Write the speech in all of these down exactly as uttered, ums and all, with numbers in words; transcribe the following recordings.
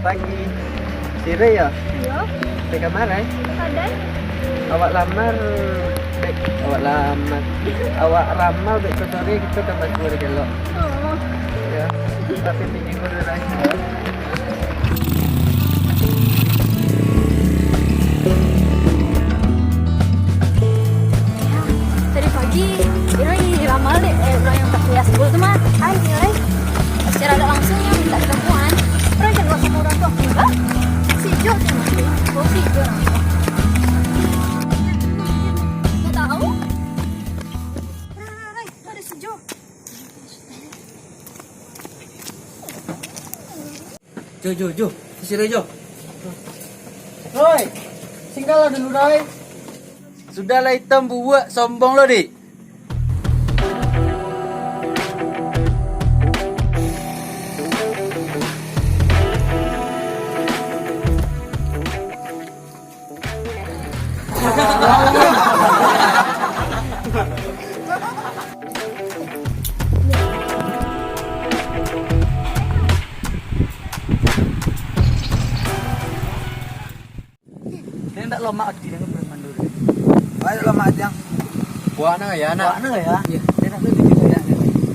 Pagi. Siro yo? Iyo. Di kamar, eh? Kadai. Awak lamar, dek, awak lamar. Awak ramal dek ko sore kito ka basuo di kelok. Oh. Yo. Tapi tinggi ko dah naik. Tadi pagi, Ira ramal dek, eh, urang yang tak kuliah sepuluh tu mah. Ai, Ira. Secara tak langsung, yang minta ketemuan. Pernah kenal sama orang tu, enggak? Si Jo tu, Mas. Oh, si Jo namanya. Nggak tahu. Rai, rai, rai, ada si Jo. Jo, Jo, Jo. Sisi Jo. Oi, singgahlah dulu, Rai. Sudahlah, Itam bubuak, sombong lo, Dik. Dia ndak lomak ati dengan preman dulu. Banyak lomak ati yang Buak na ya, nak? Buak na ya? Iya. Dia nak tuju ya.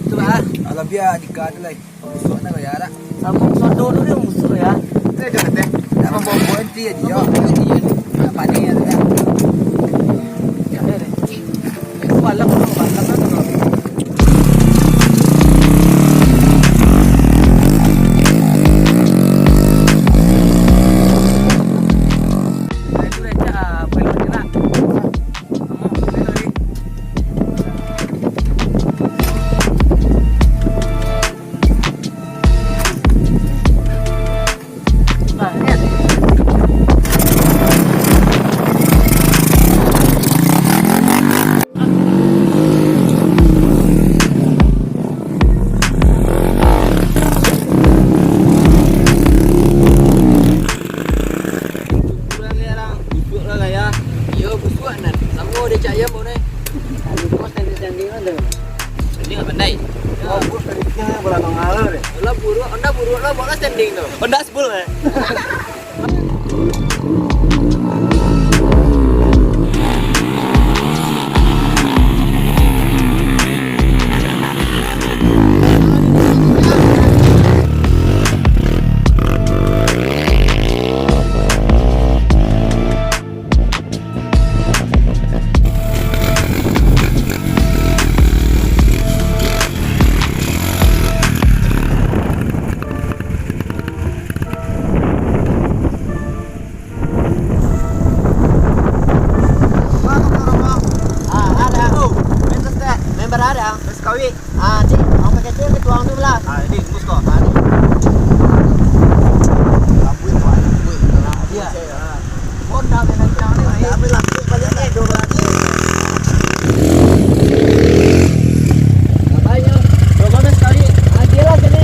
Coba lah. Kalau dia di kado lah. Musuh na ya, nak? Sama sodo tu dia musuh ya. Dia ada kata. Nak membawa buah enti ya dia. Nak panen ya, nak? Ya, ya, ya. Itu malam tu, malam tu. Kurang ni orang. Busuak lah, lah, ya. Iyo, busuak nan. Samo dia cak ayam, bau, nai. Bos tadi standing ada. Standing apa, nai? Oh, bos tadi dia bola tengah lah, deh. Bola buruk, Honda buruk lah, bola standing tu. Honda sepuluh, eh. Ah, ada. Member ada. Sekawik. Ah, cik, ang pakai tu, ketua ang tu lah. Ah, ini, bungkus kau. Ah, ini. Lampu itu, ah, lampu itu. Iya. Kau dah main kencang ni, eh. Tapi lampu paling ni, dua belas. Banyak. Dua belas sekali. Ah, dia lah sini.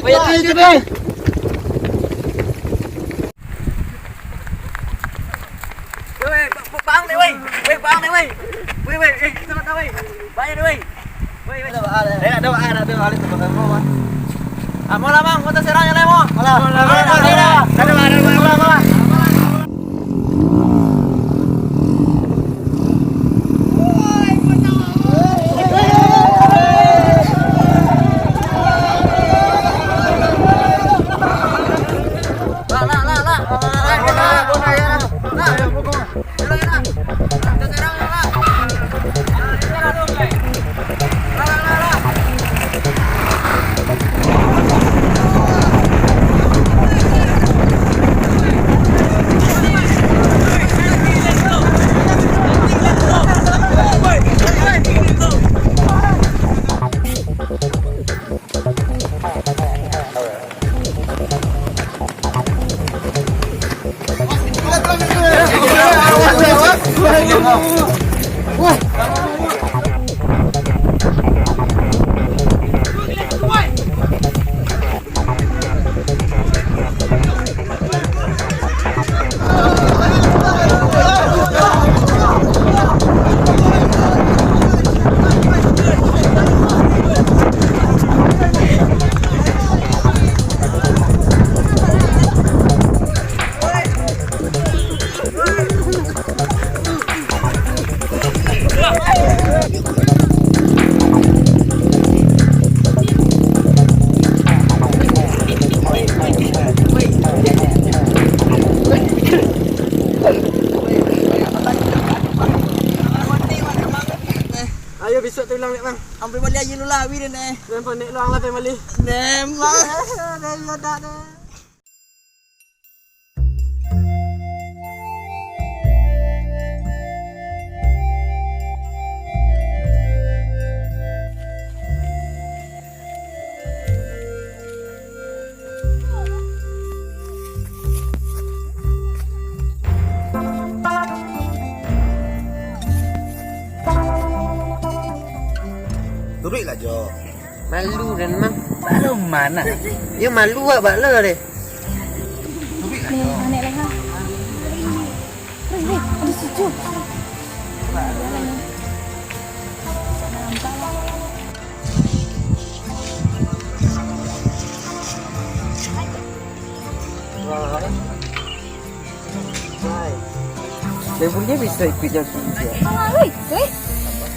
Weh, weh, weh, weh, bang deh, weh. Weh, bang deh, weh. Weh, weh, eh, kita nak tahu, weh. Banyak deh, weh. Weh, weh. Ada, ada, ada, ada, ada, ada, ada, ada, ada, ada. Ah, mau lah, bang. Kota Serang ya, Lemo. Mau lah. Mau lah, mau lah, mau lah. Ada, ada, ada, ada, ada, ada. Ayo, bisuak tu ilang, Nek, Bang. Ampai bali aja lu lah, Win, eh. Nen panek lu, ang lah, pai bali. Memang. Eh, dah, dah, dah, dah. Turuiklah, Jo. Malu den, Mang. Malu mana? Yo, malu awak bak lo deh. Nih, naik lah, ha. Wih, wih, ada situ. Nampak lah. Bai buliah bisa ikuik jo kini, Cia? Wih, wih.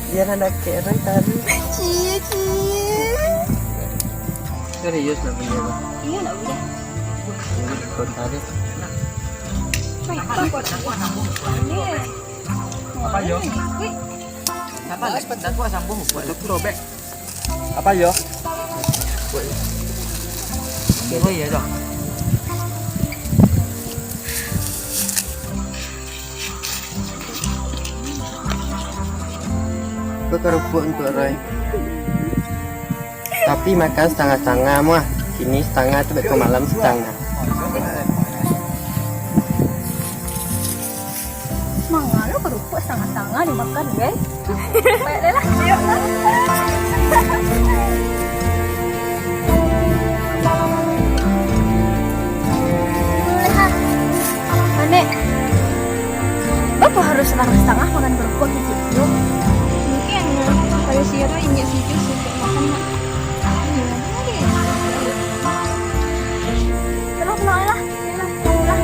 Bia nan dakek, Roy, tadi. Cie, cie. Serius nak buliah, Bang? Iyo, nak buliah. Ini kau tadi. Wih, wih. Ini. Apa, yo? Wih. Apa, Lek? Dah kuat sambung. Buat tu robek. Apa, yo? Oh, iyo, Jo. Ko karupuak untuak Roy. Tapi makan satangah-satangah, muah. Kini satangah tu, beko malam satangah. Manga lo karupuak satangah-satangah dimakan, guys. Baiklah. Ayo lah. Anek, bapa harus satangah-satangah makan karupuak kecik tu? Mungkin, kalau si Roy injak situ, situ makan, nak. Alah, pulang lah. Alah, pulang.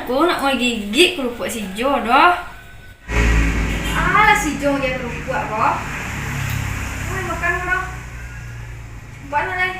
Ko nak magigik karupuak si Jo doh. Alah, si Jo magiah karupuak ko. Oi, makan ko doh. Buek lah lai.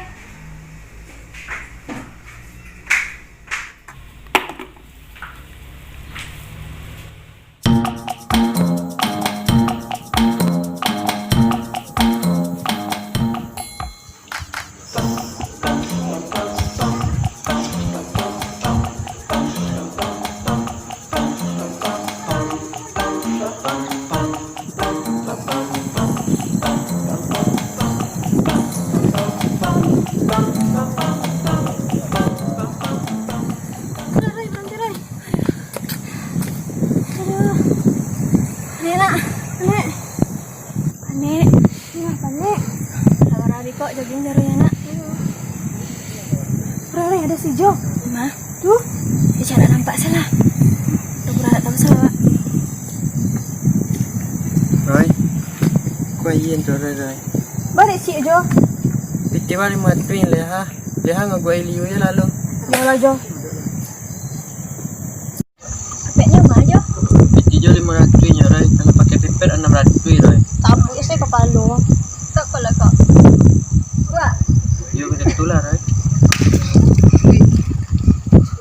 Rai, rai, baranti, rai. Aduh. Panek, nak. Panek. Panek. Wah, panek. Sabar ari kok, jogging jarunya, nak. Rai, rai, ado si Jo. Ma? Tu. Dia cak nak nampak salah. Dah kurang nak tahu salah, Wak. Rai. Kau ayen tu, Rai, Rai. Baliak cik Jo. Pitih baliak matuin leh, ha. Leh, ha, ngaguai liu je lalu. Yolah, Jo. Pipetnyo ma, Jo? Pitih jo limo ratuih nyo, Rai. Kalau pakai pipet anam ratuih, Rai. Tabuik se kapalo. Tak apalah, Kak. Wak. Yo, macam itulah, Rai.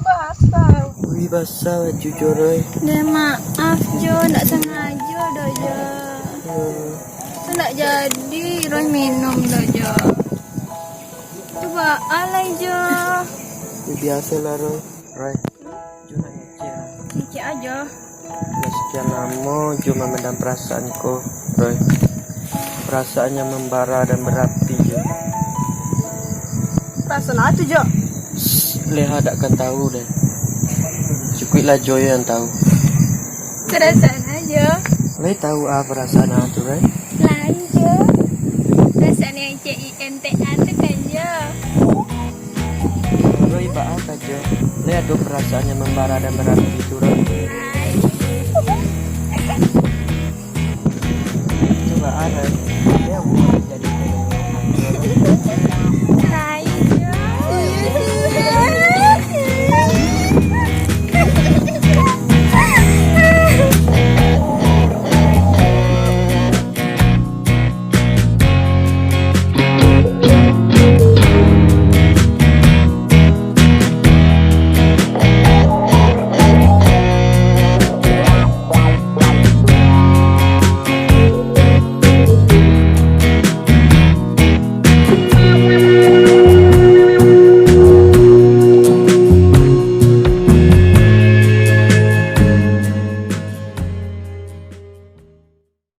Basah. Wih, basah baju Jo, Rai. Deh, maaf, Jo. Ndak sangajo doh, Jo. Hmm. Tu ndak jadi, Rai minum doh, Jo. Cubo alai, Jo. Ya, biasolah, Rai. Rai. Jo nak ngecek, Rai. Ngecek ajo. Lah sekian lamo Jo mamandam perasaan ko, Rai. Perasaan yang membara dan berapi, Jo. Perasaan apa tu, Jo? Shh, Leha dak akan tahu deh. Cukuiklah Jo yang tahu. Perasaan ajo. Lai tahu ah perasaan ah tu, Rai? Lai, Jo. Perasaan yang C I N T A tu kan, Jo. Rai, baa sajo. Lai ado perasaan yang membara dan berapi tu, Rai. Cubo ah, Rai. Lai ado.